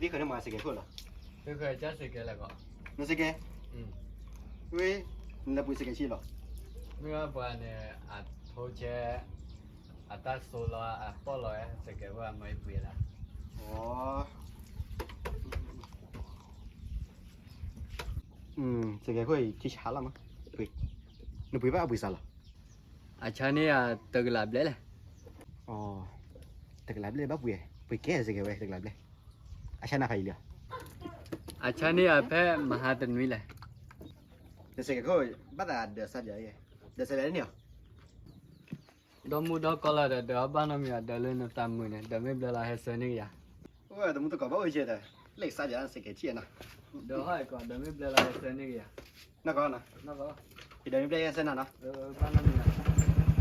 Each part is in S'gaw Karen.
ဒ်ဃၢၤန့ၣ်မၤစ့ၢ်ကီးခိၣ်လီၤ. ဒ်ဃၢၤကၢစ့ၢ်ကီးလၢကီး. နစ့ၢ်ကီး, ဝဲ, နလဲၤပှ့ၤစ့ၢ်ကီးဆံးလီၤ. မ့ၢ်ဝဲပှၤန့ၣ် အထိဆဲ, အတၢ်စိလီၤ အတီၢ်လီၤဝဲ စ့ၢ်ကီးဝဲအမၤအပှ့ၤလၢ. စ့ၢ်ကီးခိၣ်အံၤ ထံဆါလီၤမး, နပှ့ၤဘၣ်အပှ့ၤစးလီၤ. အဆါန့ၢ်ယၤတကလးဘျဲၣ်လဲၣ်. တကလးဘျဲၣ်ဘၣ်ပှ့ၤ, ပှ့ၤကဲစ့ၢ်ကီးဝဲတကလးဘျဲၣ်, အဆါနၤဖးယံာ်လံ. အဆါန့ၢ်ယၤဖဲမဟါတနွံလဲၣ်. နစ့ၢ်ကီးခိၣ် ဘၣ်သးဒၢးစၢ်ယၤ, ဒၢးစၢ်ယၤန့ၣ်လီၤ. ဒီမုၢ်ဒီကီၢ်လီၤဒီး ဒၢးအီၣ်ဘၣ်နီတမံၤ အဒၢးလၢနသးမုာ်န့ၣ် ဒီးမ့ၢ်ဘျဲလီၤဟဲဆၢန့ၢ်ကယၤ. အိၣ်တမုၢ်တကိးဘၣ်အိၣ်ယဲဒီး, လဲၤစၢ်ယၤစ့ၢ်ကီးဆံးနီၤ. ဒီးဟီၣ်အံၤကီး ဒီးမ့ၢ်ဘျဲလီၤဟဲဆၢန့ၢ်ကယၤ. နီၢ်ကီၢ်နီၤ, ယဒီးမ့ၢ်ဘျဲဟဲဆၢနၤနီၤ. ဘၣ်နီတမံၤ,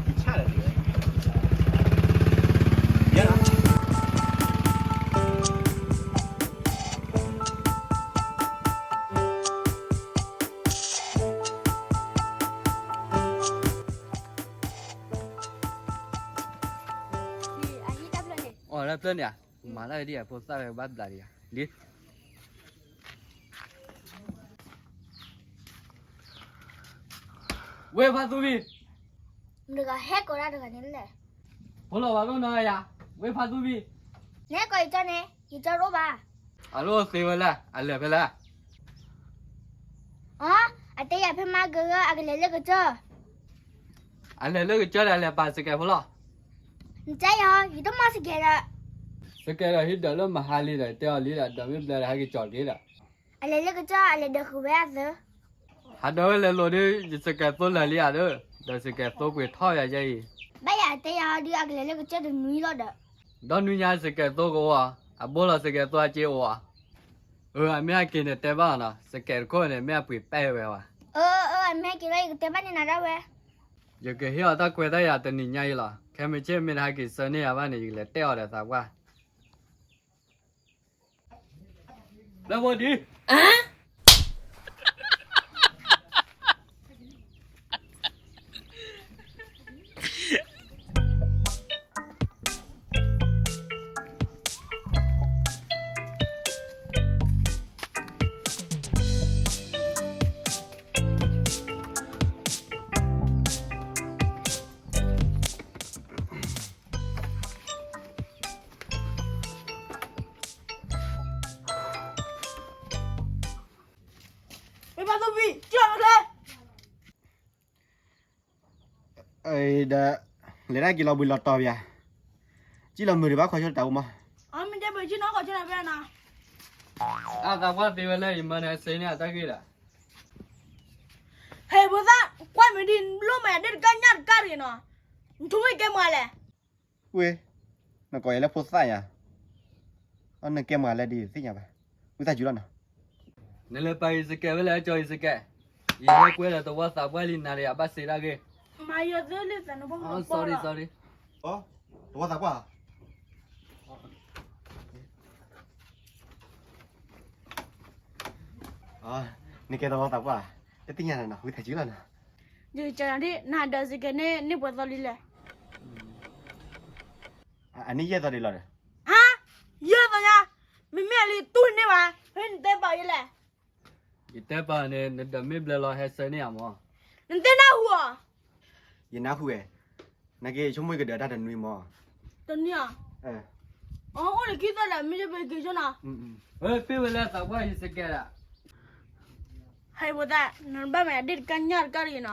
ယဆၣ်ဒီးတဂ့ၤ. အီၣ်လၢပျၢၢ်န့ၣ်ဧါ, မၤလၢဒ်အဖိသၣ်ဝဲဘၣ်ဘျးဒံးဧါ, လံ. ဝ့ၢ်ဖါသူဘံၣ်, နကဟဲကိးတၢ်တဂၤန့ၣ်လဲၣ်. ဖိလီၤဝဲလိၣ်နီၤယၤ, ဝ့ၢ်ဖါသူဘံၣ်. နဟဲကိးယကၠီန့ၣ် ယကၠီတအိၣ်ဘၣ်. အလိၣ်သ့ဝဲလဲၣ်, အလဲၤဖဲလဲၣ်. အတဲယၤဖဲမါကဂၢၢ် အကလဲၤလၢကစၢၢ်. အလဲၤလၢကစၢၢ်ဒီး အလဲၤပာ်စကဲးဖိလီၤ. နတဲယၤ, ယတမၤစကဲးဒီး. စကဲးဒီးဟံးဒၢးလၢမဟါလံဒီး တဲအီၤလံဒီး ဒီးမ့ၢ်ဘျဲဒီး ဟဲက့ၤကၠီၤက့ၤဒီး. အလဲၤလၢကစၢၢ် အလဲၤဒၢးဃုာ်ဝဲအသၢ. ဟးဒၢးဝဲလဲၤလိာ်ဒီး ယစကဲးသိလၢာ်လံဧါဒီး, ဒီးစကဲးသိပှ့ၤထီၣ်ယၤယဲအံၤ. ဘၣ်ယၤတဲယၤဒီး အကလဲၤလၢကစၢၢ်တနွံလီၤဒီး. ဒီနွံညါစကဲးသိကအိၣ်ဧါ, အဘိလီၤစကဲးသိအစ့အိၣ်ဧါ. အၢ အမ့ၢ်ဟဲက့ၤန့ၣ်တဲဘၣ်အီၤနီၤ, စကဲးတခိၣ်န့ၣ် မ့ၢ်အပှ့ၤပဲာ်ဝဲဝဲ. အၢ အၢ အမ့ၢ်ဟဲက့ၤလီၤ ယကတဲဘၣ်န့ၢ်နၤဒၣ်ဝဲ. ယကဟ့ၣ်အီၤတၢ်ခွဲးတၢ်ယာ်တနံၤညါအံၤလီၤ. ခဲမုၢ်ဆ့ၣ်မ့ၢ်တဟဲက့ၤဆၢန့ၢ်ယၤဘၣ်န့ၣ် ယကလဲၤတဲအီၤဒီးသးပှၢ်. လၢဖိဒံး. မ့ၢ်ဘၣ်သူဘံၣ်, ကၠီၣ်လီၤလၢ ဒီး လဲၤဒၣ်က့ၤလီၤဘှံးလီၤတီၤပၠး, ကၠံၣ်လီၤမုာ်ဒံးဘၣ်ခီဆိတၢ်အိၣ်မး. အမ့ၢ်တဲဘၣ်ကၠံၣ်နီၢ်ခီဆိနၤဖဲနီၤ. အသးပှၢ်သ့ဝဲလၢ ယမၤနၤစ့န့ၣ်အတၢ်ဂ့ၢ်ဒီး. ဟဲဖိသၣ်, ကွၢ်မ့ၢ်ဒ်လိၣ်မးယၤဒ့ၣ်တကၢ်ညၣ်တကၢ်တဂ့ၤနီၤ, နဆိကမိၣ်ကဲမၤလဲၣ်. ဝ့ၢ်, နကိးယၤလၢဖိသၣ်ယၤ, နကဲမၤလဲၣ်ဒ်ယသ့ၣ်ညါဘၣ်, ဝံသးစူၤလီၤနီၤ. နလဲၤပာ်ယစကဲးဝဲလဲၣ် ကၠီယစကဲး, ယဟဲကွဲဒီးသဝီသးပှၢ်လံနၤဒီးယဘၣ်စ့တၢ်ဂ့ၢ်. မၤယသ့လံသးနဘၣ် sorry sorry. သဝီသးပှၢ်, နကဲသဝီသးပှၢ်, တသ့ၣ်ညါနၤနီၤ ဝံသးစူၤလီၤနီၤ. ယကစၢ်ယၤဒ် နဟးဒၢးစကဲးန့ၣ် န့ၢ်ပှဲၤသီလံလဲၣ်. အန့ၢ်ယဲၢ်သီဒံးလီၤဒီး. ဟါ, ယဲၢ်သီညါ, မ့မ့ၢ်အလံတူၢ်န့ၢ်ဘၣ်, ဖဲနတဲပာ်ယဲလဲၣ်. ယတဲပာ်န့ၣ် နဒၢးမ့ၢ်ဘျဲလီၤဟဲဆၢန့ၢ်ဧါမး. နတဲနၢ်ဟူဧါ. ယနၢ်ဟူဝဲ, နာ်က့ဆိကမိၣ်ကဒၢးတၢ်တနွံမး. တနွံဧါ. အအိၣ်လၢခံသီဒီး မ့ၢ်တပက့ၤဆိနီၤ. ပ့ၢ်ဝဲလၢသးပှၢ်ယစကဲးဒၣ်. ဟဲဖိသၣ်, နဘၣ်မၤဒ့ၣ်တကၢ်ညၣ်တကၢ်တဂ့ၤနီၤ,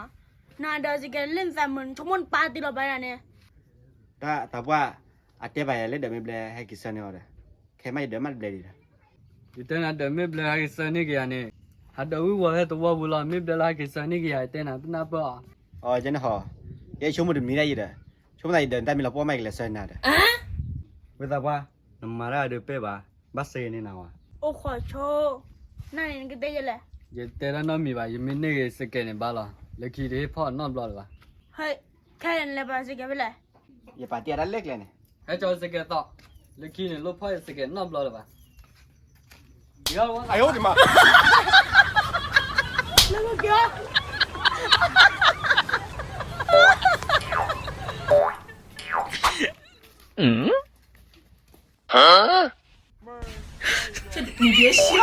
နဒၢးစကဲးလၢနသးမုာ် နဆိကမိၣ်နပာ်တ့ၢ်လီၤဘၣ်ယၤန့ၣ်. တၢ်သးပှၢ်, အတဲပာ်ယၤလၢဒၢးမ့ၢ်ဘျဲဟဲက့ၤဆၢန့ၢ်အီၤဒီး, ခဲမးယဒၢးမ့ၢ်တဘျဲဒံးဒီး. ယတဲနၤဒၢးမ့ၢ်ဘျဲဟဲက့ၤဆၢန့ၢ်က့ၤယၤန့ၣ်, ဟးဒၢးဝံၣ်ဝီၤဖဲသဝီပူၤလီၤ မ့ၢ်ဘျဲလီၤဟဲက့ၤဆၢန့ၢ်က့ၤယၤ ယတဲနၤတနၢ်ပၢၢ်အီၤ. အီ ယဲန့ၣ်ဟီ, ယဆိကမိၣ်တမံၤဒၣ်ယံၤဒီး, ဆိကမိၣ်သးယဒၢးနတၢ်မံၤလီၤပှီၢ်မးကလဲၤဆၢနၤဒီး. ဝဲသးပှၢ်, နမၤတၢ်အဒုးပ့ၢ်ဘၣ်, ဘၣ်စ့န့ၢ်နၤဝဲ. အိၣ်ခိးဆိ, နန့ၣ်နကတဲယဲလဲၣ်. ယတဲတၢ်နီတမံၤဘၣ်, ယမ့ၢ်န့ၢ်ဂ့ၤစကဲးန့ၣ်ဘၣ်လီၤ, လၢခံတဟ့ၣ်ဖီၣ်နီတဘျီလၢၤဘၣ်. ဟဲ, ခဲအံၤနလဲၤပာ်စကဲးဖဲလဲၣ်. ယပာ်တ့ၢ်အတၢ်လဲၣ်ကျဲန့ၣ်. ဟဲကၠီစကဲးသီ, လၢခံန့ၣ် လိၣ်ဖီၣ်ယစကဲးနီတဘျီလၢၤဘၣ်. က့ၤအီၤ, လၢက့ၤအီၤ. နက့ၤဆှီ